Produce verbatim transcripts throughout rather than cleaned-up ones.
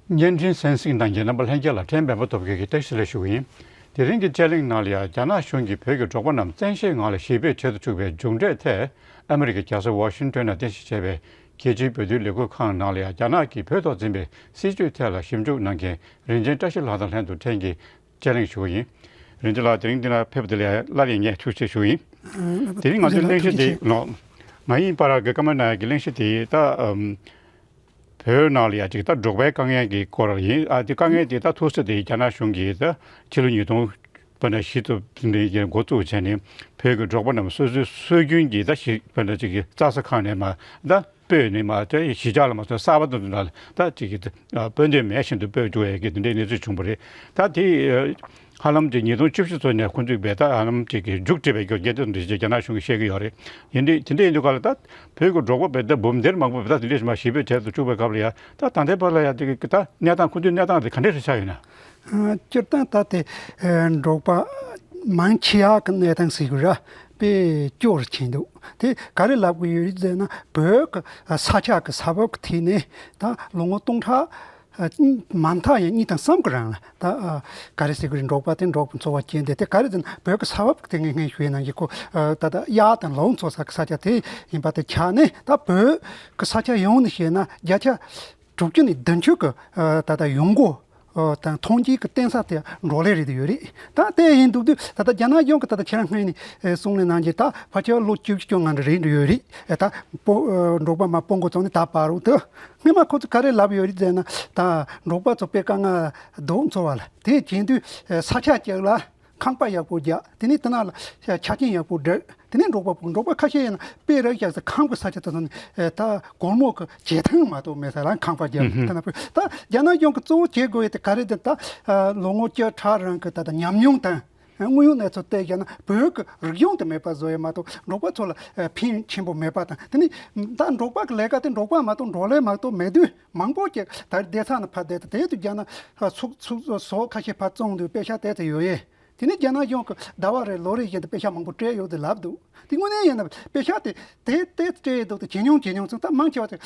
བརྙན་འཕྲིན་གསན་གཟིགས་གནང་མཁན་རྣམ་པ་ལྷན་རྒྱས་ལ་ཕྲན་འབད་པ་སྟོབས་རྒྱལ་གྱིས་བཀྲ་ཤིས་བདེ་ལེགས་ཞུ་གི་ཡིན། དེ་རིང་གི་དཔྱད་གླེང་ནང་ལ་ཡང་རྒྱ་ནག་གཞུང་གིས་བོད་ཀྱི་འབྲོག་པ་རྣམས་བཙན་ཤེད་ངང་ལ་གཞིས་སྤོས་བྱེད་དུ་བཅུག་པའི་མཇུག་འབྲས་ཐད། ཨ་མི་རི་ཀའི་རྒྱལ་ས་ཝ་ཤིང་ཏོན་ནང་རྟེན་གཞི་བྱས་པའི་རྒྱལ་སྤྱིའི་བོད་དོན་ལས་འགུལ་ཁང་ནང་ལ་ཡང་རྒྱ་ནག་གིས་བོད་ཐོག་འཛིན་པའི་སྲིད་བྱུས་ཐད་ལ་ཞིབ་འཇུག་གནང་མཁན་རིན་ཆེན་བཀྲ་ཤིས་ལགས་དང་ལྷན་དུ་ཕྲན་གྱིས་དཔྱད་གླེང་ཞུ་གི་ཡིན། རིན་ཆེན་ལགས་དེ་རིང་འདི་ལ་ཕེབས་པ་དེ་ལ་ཡང་སླར་ཡང་ངས་ཐུགས་རྗེ་ཆེ་ཞུ་གི་ཡིན། དེ་རིང་ང་ཚོའི་གླེང་གཞི་དེ་ལོ། ང་ཡིན་པར་གི་ཀརྨ་ནཱ་ཡག་གི་གླེང་གཞི་དེ་ད་ཨམ། བོད་ནང་ལ་ཡང་ཅིག་ད་འབྲོག་པའི་དཀའ་ངལ་གྱི་སྐོར་ཡིན། ཨ་དེ་དཀའ་ངལ་དེ་ད་ཐུག་ས་དེ་རྒྱ་ནག་གཞུང་གིས་ད་ཕྱི་ལོ་ཉིས་སྟོང་དཔེར་ན་བཞི་ཙམ་ནས་འགོ་བཙུགས་བྱས་ནས་བོད་ཀྱི་འབྲོག་པ་རྣམས་སོ་སོའི་སྲོལ་རྒྱུན་གྱི་ད་ཞིག་དཔེར་ན་ཅིག་རྩྭ་ས་ཁང་ནས་མ་ད་སྤོས་ནས་མ་ད་གཞིས་ཆགས་ལ་མ་སོང་གསར་པ་དང་དུ་ན་ད་ཅིག་གི་སྤོས་འདོད་མེད་བཞིན་དུ་སྤོས་འཇུག་ཡས་ཀྱི་དེ་འདྲའི་གནས་ཚུལ་བྱུང་བ་རེད། ད་དེ་ཧ་ལམ་དེ་ཉིས་སྟོང་བཅུ་བཞི་ཙམ་ནས་ཁོང་ཚོས་བས་ད་ཧ་ལམ་ཅིག་གི་མཇུག་སྒྲིལ་བའི་རྒྱུ་རྐྱེན་དེ་འདྲ་ཞིག་རྒྱ་ནག་གཞུང་གིས་བཤད་ཀྱི་ཡོད་རེད། ཡིན་དུས་དེ་འདྲ་ཡིན་དུས་ག་ལ་ད་བོད་ཀྱི་འབྲོག་པ་བས་ད་འབུམ་སྡེར་མང་པོ་བས་ད་དེ་འདྲ་ཞིག་མ་གཞིས་སྤོས་བྱས་དུ་བཅུག་པའི་སྐབས་ལ་ཡ་ད་ད་ལྟའི་བར་ལ་ཡ་དེ་གི་ད་གནས་སྟངས་ཁོང་ཚོའི་གནས་སྟངས་དེ་ག་འདྲ་རེ་ཆགས་ཡོད་ན། སྤྱིར་བཏང་ད་དེ་འབྲོག་པ་མང་ཆེ་བ་གི་གནས་སྟངས་ཟེར་དགོས་ར་དཔེ་སྐྱོ་རུ་ཕྱིན་འདུག་དེ་ག་རེ་ལབ་དགོས་ཡོད་རེད་ཟེར་ན་བོད་ཀྱི་ས་ཆ་གི་ས་བབ་ཀྱི་ཐད་ནས་ད་ལོ་ངོ་སྟོང་ཕྲག་མ་མཐའ་ཡང་གཉིས་དང་གསུམ་གྱི་རིང་ལ་ད་ག་རེ་ཟེར་དགོས་རེད། འབྲོག་པ་དེ་འབྲོག་པའི་འཚོ་བ་སྐྱེལ་འདོད་དེ་ག་རེ་ཟེར་ན་བོད་ཀྱི་ས་བབ་ཀྱི་སྟེང་ནས་ངས་ཞུས་ན་ཡི་གོ་ད་ད་གཡག་དང་ལུག་འཚོ་ས་གི་ས་ཆ་དེ་ཡིན་པ་དེ་ཆགས་ནས་ད་བོད་ཀྱི་ས་ཆ་ཡོངས་ནས་བཤད་ན་བརྒྱ་ཆ་དྲུག་ཅུ་ནས་བདུན་ཅུ་གི་ད་ད་ཡོང་སྒོ་དང་ཐོན་སྐྱེད་ཀྱི་བརྟེན་ས་དེ་འབྲོག་ལས་རེད་དུ་ཡོད་རེད། ད་དེ་ཡིན་འདུག་དུས་ད་ལྟ་རྒྱ་ནག་གཞུང་གི་ད་ལྟ་ཁྱེད་རང་སྔོན་ནས་གསུངས་ནས་ནང་གི་ད་ཕལ་ཆེར་ལོ་བཅུ་བཅོ་ལྔ་འདྲ་རེད་འདྲ་ཡོད་རེད། ད་སྤོ་འབྲོག་པ་མ་སྤོ་འགོ་བཙུགས་ནས་ད་བར་དུ་སྔོན་མ་ཁོ་ཚོ་ག་རེ་ལབ་ཡོད་རེད་ཟེར་ན་ད་འབྲོག་པ་ཚོ་དཔེ་དཀའ་ངལ་སྡུག་འཚོ་བ་ལ་དེ་བྱེད་དུས་ས་ཆ་གཅིག་ལ་ཁང་པ་ཡག་པོ་རྒྱག་དེ་ནས་དེ་ན་ལ་ཆ་རྐྱེན་ཡག་པོ་བསྒྲིགས། དེ་ནས་འབྲོག་པ་འབྲོག་པ་ཁ་ཤས་ཡིན་ན་དཔེ་ར་བཞག་ས་ཁང་པའི་ས་ཆ་དེ་ཚོ་ནས་ད་སྒོར་མོ་གི་བྱེ་ཐང་མ་གཏོགས་མེད་ས་ལ་ཁང་པ་རྒྱབ་དེ་ན་ད་རྒྱ་ནག་གཞུང་གི་གཙོ་བོ་བྱེད་དགོས་ཡས་དེ་ག་རེ་དེ་ད་ལོ་ངོ་བཅུ་ཕྲག་རིང་གི་ད་ད་ཉམས་མྱོང་དང་དངོས་ཡོད་གནས་ཚུལ་བལྟས་བཞག་ན་བོད་ཀྱི་རིག་གཞུང་དེ་མེད་པ་བཟོ་ཡས་མ་གཏོགས་འབྲོག་པ་ཚོ་ལ་ཕན་ཆེན་པོ་མེད་པ་དང་དེ་ནས་ད་འབྲོག་པ་གི་ལས་ཀ་དེ་འབྲོག་པ་མ་གཏོགས་འབྲོག་ལས་མ་གཏོགས་མེད་དུས་མང་པོ་ཅིག་ད་སྡོད་ས་ནས་ཕར་བསྡད་དེ་དེ་དུས་རྒྱ་ནག་ཚུགས་ཚུགས་ཟོག་ཁ་ཤས་ཕར་བཙོང་དུས་པེ་ཤ་དེ་ཚོ་ཡོད་ཡས། དེ་ནས་རྒྱ་ནག་གཞུང་གིས་ཟླ་བ་རེ་ལོ་རེ་བཞིན་དུ་པེ་ཤ་མང་པོ་སྤྲད་ཡོད་དེ་ལབ་འདུག་དེ་དངོས་གནས་ཡིན་ན་པེ་ཤ་དེ་དེ་དེ་སྤྲད་འདུག་དེ་ཇེ་ཉུང་ཇེ་ཉུང་སོང་ད་མང་ཆེ་བ་དེ་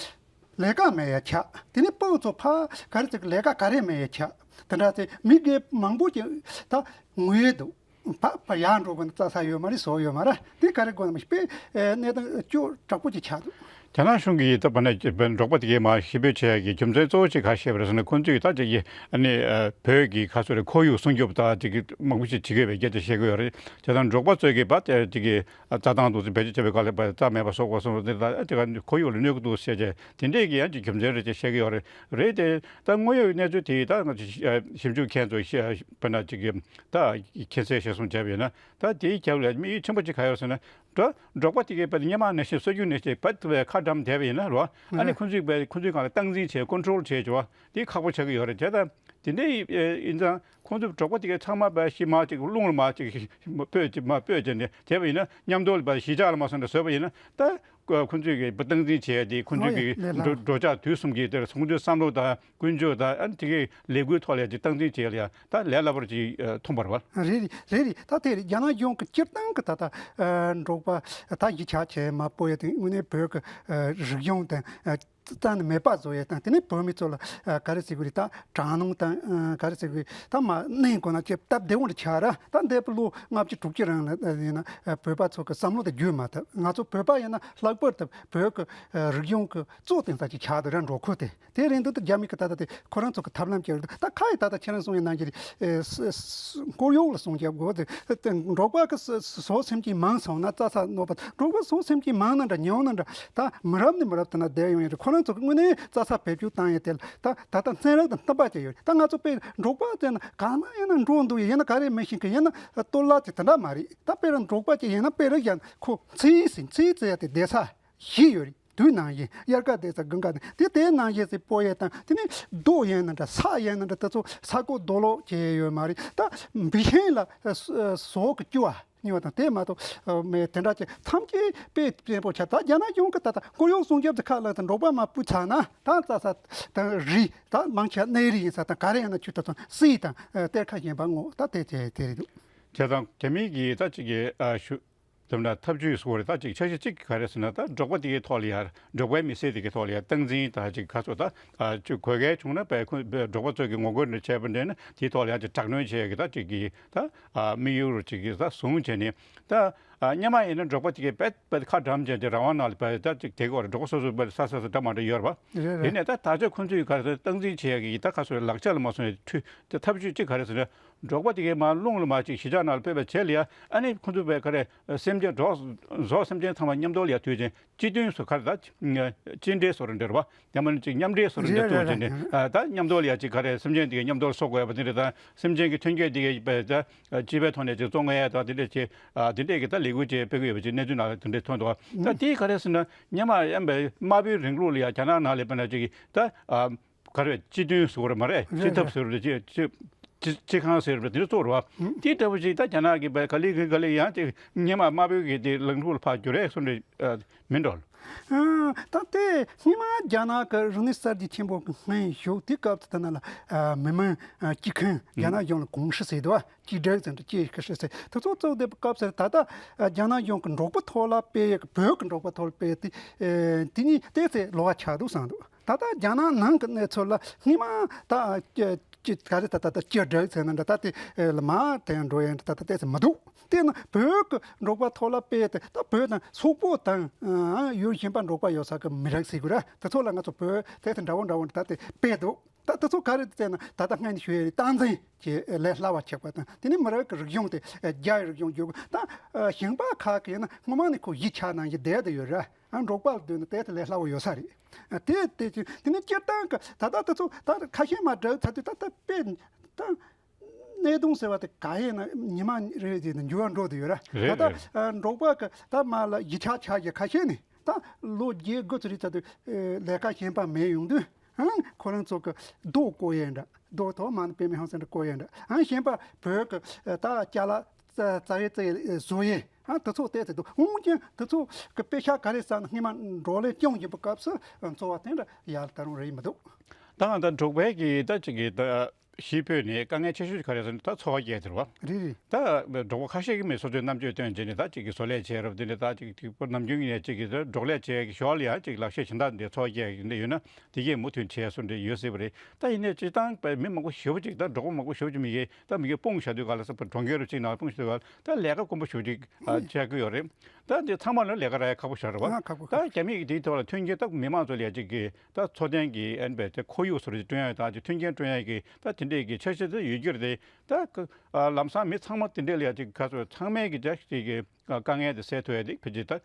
ལས་ཀ་མེད་ཡ་ཆགས། དེ་ནས་སྤུ་གུ་ཚོ་ཕ་ག་རེ་ཟེར་གི་ལས་ཀ་ག་རེ་མེད་ཡ་ཆགས། དེ་འདྲ་ཚེ་མི་སྒེར་མང་པོ་ཅིག་ད་ངུས་འདུག་ཕ་ཕ་ཡར་འགྲོ་དགོས་ན་རྩྭ་ས་ཡོད་མ་རེད་ཟོག་ཡོད་མ་རེད་དེ་ག་རེ་དགོས་ན་མི་དཔེ་གནས་སྟངས་སྐྱོ་དྲག་པོ་ཅིག་ཆགས་འདུག་རྒྱ་ནག་གཞུང་གིས་ད་བར་ན་འབྲོག་པ་དེ་གའི་མ་ཞིབ་འཇུག་བྱེད་ཡག་གི་རྒྱུ་མཚན་གཙོ་བོ་ཅིག་ག་བཤད་པ་རེད་ཟེར་ན་ཁོང་ཚོས་ད་ཅིག་གི་ཨ་ནི་བོད་ཀྱི་ཁ་སོ་རེ་ཁོར་ཡུག་སྲུང་སྐྱོབ་ད་ཅིག་གི་མང་པོ་ཞིག་བྱེད་དགོས་པའི་སྐད་ཆ་བཤད་ཀྱི་ཡོད་རེད། བྱས་ཙང་འབྲོག་པ་ཚོས་ཀྱི་བ་ཅིག་གི་རྩྭ་ཐང་དུ་བེད་སྤྱོད་བྱེད་པའི་སྐབས་ལ་བ་རྩྭ་མེད་པ་སོགས་པ་སོང་རེད་ད་ཅིག་ཁོར་ཡུག་ལ་གནོད་ཀྱི་འདུག་ཟེར་བྱས་དེ་འདྲས་ཀྱི་ཡང་ཅིག་རྒྱུ་མཚན་རེད་ཅེས་བཤད་ཀྱི་ཡོད་རེད། རེད་དེ་ད་དངོས་ཡོད་གནས་ཚུལ་དེ་ད་ཞིབ་འཇུག་མཁན་ཚོ་བྱས་པ་ན་ཅིག་གི་ད་མཁྱེན་གསལ་བཤད་གསུང་བྱས་པ་ཡིན་ན་ད་དེའི་རྒྱབ་ལ་དམིགས་ཡུལ་ཆེན་པོ་ཅིག་ག་ཡོད་ཟེར་ན། འགྲོ་འབྲོག་པ་དེ་གའི་བར་སྔོན་མ་ནས་བཞིན་སྲོལ་རྒྱུན་ནས་བྱས་བར་དུ་བའི་ཁ་འགྲམ་བསྡད་པ་ཡིན་ན་རོ། ཨ་ནི་ཁོང་ཚོའི་བའི་ཁོང་ཚོའི་སྒང་ལ་སྟངས་འཛིན་བྱས་ཀོན་ཊོལ་བྱས་བྱས་པ་དེ་ཁག་པོ་ཆགས་ཀྱི་ཡོད་རེད་དེ་ད། དེ་འདྲ་ཡིན་ཙང་ཁོང་ཚོ་འབྲོག་པ་དེ་གའི་ཚང་མ་བའི་ཤི་མ་ཅིག་རླུང་ལ་མ་ཅིག་སྤོས་ཅིག་མ་སྤོས་ཅིག་ནས་བྱས་པ་ཡིན་ན་མཉམ་དུ་བའི་གཞིས་ཆགས་ལ་མ་སོང་ནས་བཟོས་པ་ཡིན་ན་ད་ཁོང་ཚོའི་གི་སྟངས་འཛིན་བྱས་ཏེ་ཁོང་ཚོའི་གི་འགྲོ་འགྲོ་འཆག་དུས་གསུམ་གྱི་དེར་ཁོང་ཚོའི་བསམ་བློ་དང་། ཀུན་སྤྱོད་དང་ཨ་ནི་དེ་གའི་ལས་འགུལ་ཐོག་ལ་ཅིག་སྟངས་འཛིན་བྱེད་ཡ་ད་ལས་སླ་པོར་ཅིག་མཐོང་པ་རེད་བ། རེད་རེད་རེད་རེད། ད་དེ་རེད། རྒྱ་ནག་གཞུང་གི་སྤྱིར་བཏང་གི་ད་ལྟ་འབྲོག་པ་ད་གཞིས་ཆགས་བྱས་མ་སྤོ་ཡ་དེ་དངོས་གནས་བོད་ཀྱི་རིག་གཞུང་དང་རྩ་ནས་མེད་པ་བཟོ་ཡ་དང་དེ་ནས་བོད་མི་ཚོ་ལ་ག་རེ་ཟེར་དགོས་རེད། ད་དྲག་གནོན་དང་ག་རེ་ཟེར་དགོས་རེད། ད་མ་གནས་དགོས་ན་ཅིག་སྟབས་བདེ་བོ་འདྲ་ཆགས་ར། ད་འདས་པའི་ལོ་ལྔ་བཅུ་དྲུག་ཅུ་རིང་ལ་ཡིན་ན་བོད་པ་ཚོ་གི་བསམ་བློ་དེ་བསྒྱུར་མ་ཐུབ། ང་ཚོ་བོད་པ་ཡིན་ན་ལྷག་པར་དུ་བོད་ཀྱི་རིག་གཞུང་གི་གཙོ་བསྟེན་ས་ཅིག་ཆགས་འདུག་ར། འབྲོག་ཁུལ་དེ། དེ་རིང་དུ་རྒྱ་མི་གི་ད་ལྟ་དེ་ཁོ་རང་ཚོ་གི་ཐབས་ལམ་སྤྱད་རེད། ད་ཁ་ཡི་ད་ལྟ་ཁྱེད་རང་གསུང་ཡི་ནང་གི་ཨེ་ས་ས་ཁོར་ཡུག་ལ་སྲུང་སྐྱོབ་དགོས་དེ་དེ་འབྲོག་པ་གི་ས་ས་ཟོག་སེམས་ཅན་མང་སོང་ན་རྩྭ་ས་གནོད་པ། འབྲོག་པ་ཟོག་སེམས་ཅན་མང་ན་འདྲ་ཉུང་ན་འདྲ་ད་མི་རབས་ནས་མི་རབས་དེ་ན་བསྡད་ཡོང་ཡི་རེད། ཁོ་རང་ཚོ་གི་དངོས་གནས་རྩྭ་ས་བེད་སྤྱོད་བཏང་ཡི་དེ་ལ་ད་ད་ལྟ་ཚན་རིག་དང་བསྟུན་པ་བྱས་ཡོད་རེད། ད་ང་ཚོ་དཔེ་འབྲོག་པ་བྱས་ན་གང་ན་ཡིན་ན་འབྲོག་འདུག་ཡིན་ན་ག་རེ་མི་ཤེས་གི་ཡིན་ན་ལྟོ་བརླག་ཅིག་དེ་འདྲ་མ་རེད། ད་དཔེ་རང་འབྲོག་པ་ཅིག་ཡིན་ན་དཔེ་རང་ཡང་ཁོ་ཚེ་ཡི་ཟིན་ཚེ་ཡི་ཚེ་ཡ་དེ་བསྡད་ས། བཞི་ཡོད་རེད། དུས་ནང་བཞིན་དབྱར་ཁ་བསྡད་ས་དགུན་ཁ་བསྡད་དེ་དེའི་ནང་བཞིན་སེ་སྤོ་ཡས་དང་དེ་ནས་རྡོ་ཡིན་ན་འདྲ་ས་ཡིན་ན་འདྲ་དེ་ཚོ་ས་རྐོ་རྡོ་སློག་བྱས་ཡོད་མ་རེད། ད་འབུ་ཤིང་ལ་ཟོག་གི་སྐྱུར་བ་ཉོ་དང་དེ་མ་གཏོགས་མེད། དེ་འདྲ་ཅིག་ཐམས་ཅད་དཔེ་བཙན་པོ་ཆགས། ད་རྒྱ་ནག་གཞུང་གི་ད་ལྟ་ཁོར་ཡུག་སྲུང་སྐྱོབ་ཀྱི་ཁ་ལ་ད་འབྲོག་པ་མ་སྤུ་ཚར་ན་ད་རྩྭ་ས་དང་རི་ད་མང་ཆེ་གནས་རི་ཡིན་ས་དང་ག་རེ་ཡིན་ན་ཆུ་ད་དང་སྲིད་དང་གཏེར་ཁ་གཞན་པ་ངོ་ད་དེ་དེ་དེ་རེད་འདུག་བྱས་ཙང་དེ་མིན་གྱི་ད་ཅིག་གི་ཨ་ཞུ། དེ་འདྲ་ཐབས་ཇུས་སྐོར་ད་ཅིག་འཆར་གཞི་གཅིག་ག་རེ་ཟེར་ན། ད་འབྲོག་པ་དེ་གའི་ཐོག་ལ་ཡར་འབྲོག་པའི་མི་སེར་དེ་གའི་ཐོག་ལ་ཡར་སྟངས་འཛིན་ད་ཅིག་ག་ཚོད་ད་ཅིག་དགོས་གལ་བྱུང་ན་པའི་ཁོ་འབྲོག་པ་ཚོ་གི་ངོ་རྒོལ་འདྲ་བྱས་པ་འདྲ་ན་དེའི་ཐོག་ལ་ཡར་ཅིག་དྲག་གནོན་བྱས་ཀྱི་ད་ཅིག་གི་ད་དམིགས་ཡུལ་རུ་ཅིག་གི་ད་བཟུང་བྱས་ནས། ད་སྔོན་མ་ཡིན་ན་འབྲོག་པ་དེ་གའི་དཔེ་དཔེ་ཁ་འགྲམ་བྱས་ཏེ་རང་དབང་ནང་ལ་པའི་ད་ཅིག་དེ་ག་བར་འབྲོག་པ་སོ་སོ་པའི་ས་ས་ས་འདྲ་མ་འདྲ་ཡོད་རེད་པ། རེད་རེད། དེ་ནས་ད་ད་ཆ་ཁོ་ཚོས་ག་རེ་ཟེར་སྟངས་འཛིན་བྱེད་ཡག་གི་ད་ག་སོ་ལག་ཆ་ལ་མ་སོང་ནས་འཕྲུལ་དེ་ཐབས་ཇུས་གཅིག་ག་རེ་ཟེར་ན། འབྲོག་པ་དེ་གའི་མར་རླུང་ལ་མར་ཅིག་གཞིས་ཆགས་ནང་ལ་ཕེབས་པའི་རྗེས་ལ་ཡ། ཨ་ནི་ཁོ་ཚོ་པའི་ག་རེ་སེམས་ཅན་འབྲོག་ཟོག་སེམས་ཅན་ཚང་མ་མཉམ་དུ་ལ་ཡ་དུས་ཅན་སྤྱི་མཐུན་སོ་ག་རེ་ད་སྤྱི་འབྲེལ་སོ་རེ་འདྲ་བ། ཡང་མིན་ཅིག་མཉམ་འབྲེལ་སོ་རེ་འདྲ་རེད་ཐུག་རེད་ཅིག་ནས་རེད། ཨ་ད་མཉམ་དུ་ལ་ཡ་ཅིག་ག་རེ་སེམས་ཅན་དེ་གའི་མཉམ་དུ་ལ་གསོ་དགོས་པ་དེ་འདྲ་དང་། སེམས་ཅན་གྱི་ཐོན་སྐྱེད་དེ་གའི་པའི་ད་སྤྱི་པའི་ཐོག་ནས་ཅིག་བཙོང་ཡ་དང་དེ་འདྲ་ཅིག་ཨ་དེ་འདྲས་ཀྱི་ད་ལས་འགུལ་ཅིག་སྤེལ་གི་ཡོད་པ་ཅིག་གནས་ཚུལ་ནང་ལ་དེ་འདྲས་ཐོན་འདུག་ད་དེ་ག་རེ་ཟེར་ན་སྔོན་མ་ཡང་པའི་དམར་པོའི་རིང་ལུགས་ལ་ཡ་རྒྱ་ནག་ནང་ལ་དཔེར་ན་ཅིག་ད་ཨ། ག་རེ་སྤྱི་མཐུན་ཟེར་བ་རེད་མ་རེད། རེད་སྤྱི་ཐབ་རེད། ཟེར་བ་རེད། སྤྱི་སྤྱི་སྤྱི་ཁང་ཟེར་བ་དེ་འདྲ་བཙུགས་རེད་བ། ཧུམ། དེ་ལྟ་བུ་ཞིག་ད་རྒྱ་ནག་གི་བས་ག་ལེ་གི་ག་ལེ་ཡང་ཅིག་སྔོན་མ་དམར་པོའི་གི་དེ་ལངས་ཕྱོགས་ལ་ཕར་འགྱུར་རེད་གསུངས་རེད། ཨ་མིན་འགྲོ། ཨ་ད་དེ་སྔོན་མ་རྒྱ་ནག་གི་རིག་གནས་གསར་བརྗེ་ཆེན་པོ་གི་སྔོན་ཞོག་དེ་སྐབས་དེ་ན་ལ་ཨ་མི་མང་ཨ་སྤྱི་ཁང་རྒྱ་ནག་གཞུང་ལ་ཀུང་ཧྲི་ཟེར་འདུག་བ། སྤྱི་བསྒྲགས་ཟེར་འདུག་སྤྱི་ཁ་ཧྲི་ཟེར་དེ་ཚོ་བཙུགས་བསྡད་པའི་སྐབས་སུ་ད་ལྟ་ཨ་རྒྱ་ནག་གཞུང་གི་འབྲོག་པ་ཐོག་ལ་སྤེལ་ཡག་བོད་ཀྱི་འབྲོག་པ་ཐོག་ལ་སྤེལ་དེ་ཨེ་དེ་གཉིས་ཏོག་ཙམ་ལོགས་ཀ་ཆགས་འདུག་བསམ་འདུག་ད་ལྟ་རྒྱ་ནག་ནང་གི་གནས་ཚུལ་ལ་སྔོན་མ་ད་ཅི་ཅི་ག་རེ་ད་ད་ད་སྤྱི་བསྒྲགས་ཟེར་ན་འདྲ་ད་དེ་ལ་མ་དེ་ཡང་འགྲོ་ཡང་འདྲ་ད་ད་ཏོག་ཙམ་མི་འདུག་དེ་ན་བོད་ཀྱི་འབྲོག་པ་ཐོག་ལ་སྤེལ་ཏེ་ད་བོད་དང་སོག་པོ་དང་ཨ་ཡུལ་གཞན་པ་འབྲོག་པ་ཡོད་ས་གི་མི་རིགས་ཟེར་དགོས་ར། དེ་ཚོ་ལ་ང་ཚོ་བོད་དེ་དེ་འདྲ་བོ་འདྲ་བོ་འདྲ་ད་དེ་སྤེལ་འདུག་ད་དེ་ཚོ་ག་རེ་ཟེར་ན་ད་ལྟ་སྔ་ནས་ཞུ་ཡ་རེད། སྟངས་འཛིན་གྱི་ལས་སླ་བ་ཆགས་པ་དང་དེ་ནས་མི་རིགས་ཀྱི་རིག་གཞུང་དེ་རྒྱའི་རིག་གཞུང་བསྒྱུར་དགོས། ད་གཞན་པ་ཁག་གིས་ན་སྔོན་མ་ནས་ཁོ་གཞིས་ཆགས་ནང་བཞིན་བསྡད་དེ་ཡོད་ར། ཨ་འབྲོག་པ་ལ་ལྟོས་ན་དེ་དེ་ལས་སླ་བོ་ཡོད་ས་རེད། ཨ་དེ་དེ་ཅི་དེ་ནས་སྤྱིར་བཏང་གི་ད་ལྟ་དེ་ཚོ་ད་ཁ་ཤས་མ་བསྒྲགས་ཚར་དུས་ད་ལྟ་དཔེ་ད་གནད་དོན་ཟེར་བ་དེ་ག་ཡིན་ན་ཉི་མ་རེ་རེ་བཞིན་དུ་འགྱུར་བ་འགྲོ་དུ་ཡོད་ར། རེད་ད་ལྟ་རེད། ཨ་འབྲོག་པ་གི་ད་མ་ལ་གཞིས་ཆགས་ཆགས་ཀྱི་ཁ་ཤས་ནི་ད་ལོ་བརྒྱད་དགུ་ཙམ་རེ་ཚར་དུས་ཨེ་ལས་ཀ་གཞན་པ་མེད་ཡོང་དུས་ཨང་ཁོ་རང་ཚོ་གི་རྡོ་བརྐོ་ཡས་འདྲ་རྡོ་ཐོག་མ་ནི་པད་མའི་ཧང་སང་འདྲ་བརྐོ་ཡས་འདྲ་ཨང་གཞན་པ་བོད་གི་ཨེ་ད་ཅ་ལག་རྩ་བའི་རྩ་བའི་བཟོ་ཡས། ཨ་དེ་ཚོ་བལྟས་ཏེ་འདུག་འོན་ཀྱང་དེ་ཚོ་གི་དཔེ་ཆ་ག་རེ་བསམ་ན་སྔོན་མ་འབྲོག་ལས་སྐྱོང་བཞིན་པའི་སྐབས་སུ་འཚོ་བ་དེ་འདྲ་ཡར་ད་རུང་རེད་མི་འདུག་ད་ང་ད་འབྲོག་པའི་གི་ད་ཅིག་གི་ད་གཞིས་སྤོས་ནས་དཀའ་ངལ་ཆེ་ཤོས་ག་རེ་ཟེར་ན་ད་འཚོ་བ་སྐྱེལ་དེ་རེད་བ། རེད་རེད། ད་འབྲོག་པ་ཁ་ཤས་ཀྱིས་མི་སོ་སོའི་རྣམ་དཔྱོད་བཏོན་བྱས་ནས་ད་ཅིག་གི་བཟོ་ལས་བྱས་རབས་དེ་འདྲ་ད་ཅིག་ཅིག་པོ་ནམ་རྒྱུན་ནས་ཅིག་གི་ད་འབྲོག་ལས་བྱས་ཀྱི་ཞོར་ལ་ཡང་ཅིག་ལག་ཤེས་གཞན་དག་འདི་འཚོ་བ་སྐྱེལ་གི་འདི་ཡོད་ན་དེ་གས་མུ་མཐུད་བྱས་སོ་འདྲ་ཡོད་སྲིད་པ་རེད། ད་ཡིན་ནའི་སྤྱིར་བཏང་པའི་མི་མང་པོ་ཞེ་པོ་ཅིག་ད་འབྲོག་པ་མང་པོ་ཞེ་པོ་ཅིག་མི་གས་ད་མི་གས་སྤུངས་བཞག་དུས་ག་ལ་ས་པ་གྲོང་ཁྱེར་རུ་ཅིག་ནང་སྤུངས་བཞག་དུས་ག་ལ་ད་ལས་ཀ་དཀོན་པོ་ཞེ་པོ་ཅིག་ཨ་བྱས་ཀྱི་ཡོད་རེད། ད་འདི་ཚང་མ་ལ་ལས་ཀ་རག་ཡ་ཁག་པོ་ཞིག་རེད་བ། ཨ་ཁག་པོ་ད་ཁག་རྒྱ་མི་གི་དེའི་ཐོག་ལ་མཐུན་རྐྱེན་ད་མི་མང་ཚོ་ལ་ཡ་ཅིག་གི་ད་འཚོ་རྟེན་གྱི་ཨན་པའི་དེ་ཁོར་ཡུག་སོ་རེ་བསྐྲུན་ཡ་དང་ཅིག་མཐུན་རྐྱེན་བསྐྲུན་ཡ་གི་ད་དེ་འདྲས་ཀྱི་འཆར་གཞི་དེ་ཡོད་རྒྱུ་རེད། ད་ལམ་སང་མི་ཚང་མ་དེ་འདྲས་ལ་ཡ་ཅིག་ག་ཚོད་ཚང་མས་ཀྱི་ཅིག་གི་དཀའ་ངལ་དེ་སེལ་ཐུབ་ཡ་དེ་ཕལ་ཆེར་ད་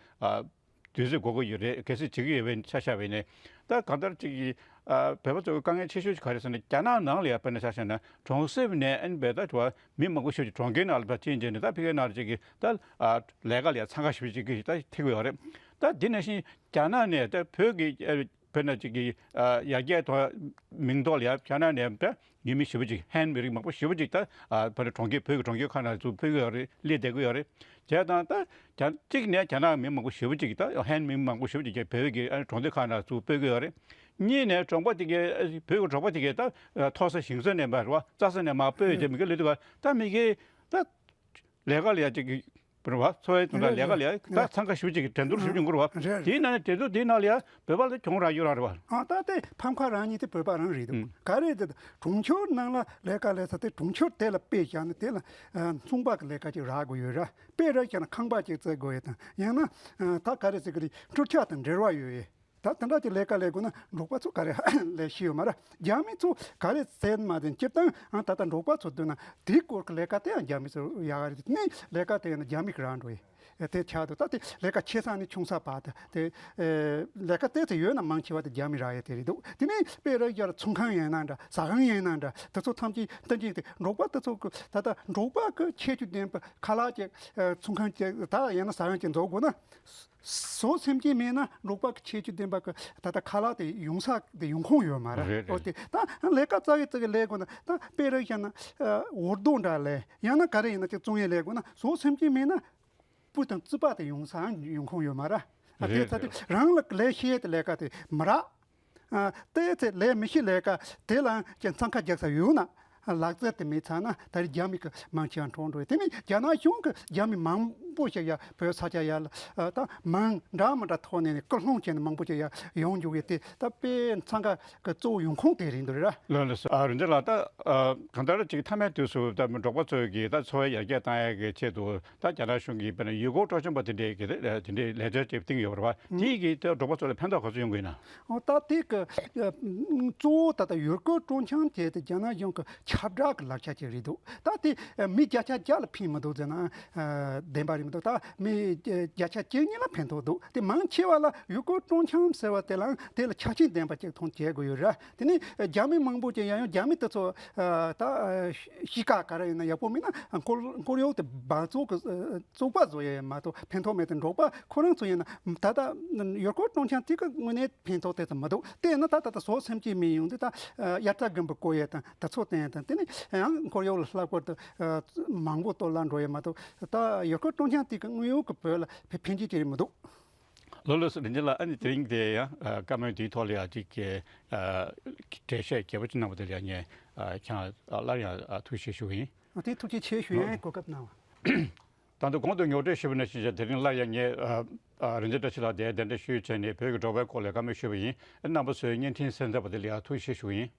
དུས་ཚོད་འགོར་གྱི་ཡོད་རེད། གལ་སྲིད་བྱེད་ཀྱི་ཡོད་པའི་ཆ་བཞག་པ་ཡིན་ནའི། ད་གང་ལྟར་ཅིག་གི་བོད་པ་ཚོའི་དཀའ་ངལ་ཆེ་ཤོས་ཅིག་ག་རེ་ཟེར་ན་རྒྱ་ནག་ནང་ལ་ཡ་དཔེར་ན་ཆ་བཞག་ན་གྲོང་གསེབ་ནས་ཨན་པའི་ད་དུ་བ་མི་མང་པོ་ཞིག་གྲོང་ཁྱེར་ནང་ལ་ཕར་ཕྱིན་རྗེས་ནས་ད་ཕ་གིའི་ནང་ལ་ཅིག་གི་ད་ལས་ཀ་ལ་ཡ་འཚང་ཁ་ཞེ་པོ་ཅིག་གི་ད་ཐེབས་ཀྱི་ཡོད་རེད། ད་འདི་ནང་བཞིན་རྒྱ་ནག་ནས་ད་བོད་ཀྱི་དཔེར་ན་ཅིག་གི་ཡར་རྒྱས་ཐོག་མིང་ཐོག་ལ་ཡ་རྒྱ་ནག་ནས་ད་ཡུལ་མི་ཞེ་པོ་ཅིག་ཧན་མི་རིགས་མང་པོ་ཞེ་པོ་ཅིག་ད་ཕ་གྲོང་ཁྱེར་བོད་ཀྱི་གྲོང་ཁྱེར་ཁག་ནང་ཚུར་ཕེབས་ཀྱི་ཡོད་རེད། སླེབས་བསྡད་ཀྱི་ཡོད་རེད། བྱས་ཙང་ད་རྒྱ་གཅིག་ནས་རྒྱ་ནག་མི་མང་པོ་ཞེ་པོ་ཅིག་ད་ཧན་མི་མང་པོ་ཞེ་པོ་ཅིག་བོད་ཀྱི་གྲོང་སྡེ་ཁག་ནང་ཚུར་སྤོས་ཀྱི་ཡོད་རེད། གཉིས་ནས་གྲོང་པ་དེ་གའི་བོད་ཀྱི་གྲོང་པ་དེ་གའི་ད་མཐོ་ས་ཞིང་ས་ནས་མར་རེད་བ། རྩྭ་ས་ནས་མར་སྤོས་བྱས་མི་གའི་ལུས་དུ་ག་ད་མི་གའི་ད་ལས་ཀ་ལས་ཅིག་རེད་བ། འཚོ་བའི་དོན་དག་ལས་ཀ་ལས་ད་འཚང་ཁ་ཞེ་པོ་ཅིག་འགྲན་བསྡུར་ཞེ་པོ་ཅིག་འགོར་བ། རེད། དེའི་ནང་ནས་འགྲན་བསྡུར་དེའི་ནང་ལ་ཡ་བོད་པ་ལ་གྱོང་རག་ཡོད་རང་རེད་བ། ཨ་ད་དེ་ཕམ་ཁ་རང་ཉིད་དེ་བོད་པ་རང་རེད་འདུག་ཨུམ། ག་རེ་དེ་གྲོང་ཁྱེར་ནང་ལ་ལས་ཀ་ལས་ས་དེ་གྲོང་ཁྱེར་དེ་ལ་དཔེ་བཞག་ན་དེ་ལ་ཨ་ཚོང་པ་གི་ལས་ཀ་ཅིག་རག་དགོས་ཡོད་ར། དཔེ་ར་བཞག་ན་ཁང་པ་ཅིག་བརྩིགས་དགོས་ཡས་དང་ཡང་ན་ཨ་ད་ག་རེ་ཟེར་གི་རེད། འཕྲུལ་ཆས་དང་འབྲེལ་བ་ཡོད་ཡས། ད་དེ་འདྲ་ཅིག་ལས་ཀ་ལས་དགོས་ན་འབྲོག་པ་ཚོ་ག་རེ་ལས་ཤེས་ཡོད་མ་རེད། རྒྱ་མི་ཚོ་ག་རེ་ཟེར་མ་ཟིན་སྤྱིར་བཏང་ཨ་ད་ལྟ་འབྲོག་པ་ཚོ་འདོད་ན་དེའི་སྐོར་གྱི་ལས་ཀ་དེ་ཡང་རྒྱ་མི་ཚོ་ཡག་ག་རེད། ནི་ལས་ཀ་དེ་ཡང་ན་རྒྱ་མི་གི་རང་འགྲོ་ཡི་དེ་ཆགས་འདུག་ད་དེ་ལས་ཀ་ཆེ་ས་ནས་ཆུང་ས་བར་དུ་དེ་ལས་ཀ་དེ་ཚོ་ཡོད་ན་མང་ཆེ་བ་དེ་རྒྱ་མི་རག་ཡི་དེ་རེད་འདུག་དེ་ནས་དཔེ་ར་རྒྱ་ལ་ཚོང་ཁང་ཡིན་ན་འདྲ་ཟ་ཁང་ཡིན་ན་འདྲ་དེ་ཚོ་ཐམས་ཅད་ཐམས་ཅད་དེ་འབྲོག་པ་དེ་ཚོ་གི་ད་ལྟ་འབྲོག་པ་གི་ཁྱད་ཆོས་ལྡན་པ་ཁ་ལག་ཅིག་ཚོང་ཁང་ཅིག་ད་ཡིན་ན་ཟ་ཁང་ཅིག་འཛུགས་དགོས་ན། ཟོག་སེམས་ཅན་མེད་ན་འབྲོག་པ་གི་ཁྱད་ཆོས་ལྡན་པ་གི་ད་ལྟ་ཁ་ལག་དེ་ཡོང་ས་དེ་ཡོང་ཁུངས་ཡོད་མ་རེད། རེད་རེད། ཨོ་དེ་ད་ལས་ཀ་རྩ་བའི་རྩ་བའི་ལས་དགོས་ན་ད་དཔེ་རེ་བཞག་ན་འུར་རྡོ་འདྲ་ལས་ཡང་ན་ག་རེ་ཡིན་ན་ཅིག་བཙོང་ཡས་ལས་དགོས་ན་ཟོག་སེམས་ཅན་མེད་ན་སྤུ་དང་རྩིད་པ་དེ་ཡོང་ས་ཡོང་ཁུངས་ཡོད་མ་རེད། ཨ་དེ་རེད་ཚ་དེ་རེད། རང་ལ་ལས་ཤེས་དེ་ལས་ཀ་དེ་མ་རག་ཨ་དེ་ཚེ་ལས་མི་ཤེས་ལས་ཀ་དེ་ལའང་ཀྱང་འཚང་ཁ་རྒྱག་ས་ཡོད་ན། ལག་རྩལ་དེ་མེད་ཚར་ན་ད་རེས་རྒྱ་མི་གི་མང་ཆེ་བ་འཕྲོག་འགྲོ་ཡི། དེ་ནི་རྒྱ་ནག་གཞུང་གི་རྒྱ་མི་མང་ པོ་ཞིག་ཡ་བོད་ས་ཆ་ཡ་ལ་ད་མིང་འདྲ་མི་འདྲ་ཐོག་ནས་ནས་སྐུལ་སློང་བྱས་ནས་མང་པོ་ཞིག་ཡ་ཡོང་འཇུག་ཡོད་དེ། ད་དཔེ་འཚང་ཁ་གི་གཙོ་བོ་ཡོང་ཁུངས་དེ་རེད་འདུག་ར། ལགས་ལགས་སོ། ཨ་རིན་ཆེན་ལགས། ད་གང་ལྟར་ཅིག་མཐའ་མའི་དུས་སུ་ད་འབྲོག་པ་ཚོས་ཀྱི་ད་འཚོ་བའི་ཡར་རྒྱས་བཏང་ཡ་གི་ཆེད་དུ་ད་རྒྱ་ནག་གཞུང་གིས་དཔེར་ན་ཡུལ་སྐོར་སྤྲོ་འཆམ་པ་དེ་འདྲའི་གི་དེ་འདྲའི་ལས་འཆར་ཅིག་བཏིང་ཡོད་པ་རེད་པ། དེ་ཡིས་ཀྱི་ད་འབྲོག་པ་ཚོ་ལ་ཕན་ཐོགས་ག་ཚོད་ཡོང་གི་ཡིན་ན། འོ་ད་དེ་གི་གཙོ་བོ་ད་ལྟ་ཡུལ་སྐོར་སྤྲོ་འཆམ་དེ་དེ་རྒྱ་ནག་གཞུང་གི་ཁྱབ་བསྒྲགས་ཀྱི་ལག་ཆ་ཅིག་རེད་འདུག་ད་དེ་མི་བརྒྱ་ཆ་བརྒྱ་ལ་ཕན་མི་འདུག་ཟེར་ན་བདེན་པ་རེད་མི་འདུག་ད་མི་བརྒྱ་ཆ་བཅུ་གཉིས་ལ་ཕན་ཐོགས་འདུག་དེ་མང་ཆེ་བ་ལ་ཡུལ་སྐོར་སྤྲོ་འཆམ་ཟེར་བ་དེ་ལའང་དེ་ལ་ཆ་རྐྱེན་ལྡན་པ་ཅིག་མཐོང་བྱེད་དགོས་ཡོད་ར། དེ་ནས་རྒྱ་མི་མང་པོ་ཅིག་ཡང་ཡང་རྒྱ་མི་དེ་ཚོ་ད་གཤིས་ཀ་ག་རེ་ཡིན་ན་ཡག་པོ་མིན་ན་ཁོར་ཁོར་ཡུག་དེ་འབག་བཙོག་གི་བཙོག་པ་བཟོ་ཡས་མ་གཏོགས་ཕན་ཐོགས་མེད་དེ། འབྲོག་པ་ཁོ་རང་ཚོ་ཡིན་ན་ད་ལྟ་ཡུལ་སྐོར་སྤྲོ་འཆམ་དེ་གི་དངོས་གནས་ཕན་ཐོགས་དེ་ཙམ་མི་འདུག་དེས་ན་ད་ད་ལྟ་ཟོག་སེམས་ཅན་མི་ཡོང་དུས་ད་དབྱར་རྩྭ་དགུན་འབུ་བརྐོ་ཡས་དང་དེ་ཚོ་བསྟན་ཡས་དང་། དེ་ནས་ཡང་ཁོར་ཡུག་ལ་ལྷག་པར་དུ་མང་པོ་གཏོར་བརླག་འགྲོ་ཡས་མ་གཏོགས། ད་ཡུལ་སྐོར་སྤྲོ་འཆམ་དེ་གི་དངོས་ཡོད་ཀྱི་བོད་ལ་ཕན་ཕན་ཆད་ཅིག་རེད་མི་འདུག་ལགས་ལགས་སོ། རིན་ཆེན་ལགས། ཨ་ནི་དེ་རིང་དེ་ཡང་བཀའ་མོལ་འདིའི་ཐོག་ལ་ཡང་ཅིག་གི་འགྲེལ་བཤད་རྒྱས་པོ་ཅིག་གནང་བ་དེ་ལ་ཡང་ངས་ཁྱེད་རང་སླར་ཡང་ཐུགས་རྗེ་ཆེ་ཞུ་གི་ཡིན། དེ་ཐུགས་རྗེ་ཆེ་ཞུ་ཡ་གོ་སྐབས་གནང་བ། ད་དུང་གོང་དུ་ངོ་སྤྲོད་ཞུས་པ་ནང་བཞིན་དེ་རིང་སླར་ཡང་ངས་རིན་ཆེན་བཀྲ་ཤིས་ལགས་དེ་གདན་འདྲེན་ཞུས་བྱས་ནས་བོད་ཀྱི་འབྲོག་པའི་སྐོར་ལ་བཀའ་མོལ་ཞུས་པ་ཡིན། རྣམ་པ་ཚོས་བརྙན་འཕྲིན་གསན་མཛད་པ་དེ་ལ་ཡང་ཐུགས་རྗེ་ཆེ་ཞུ་གི་ཡིན།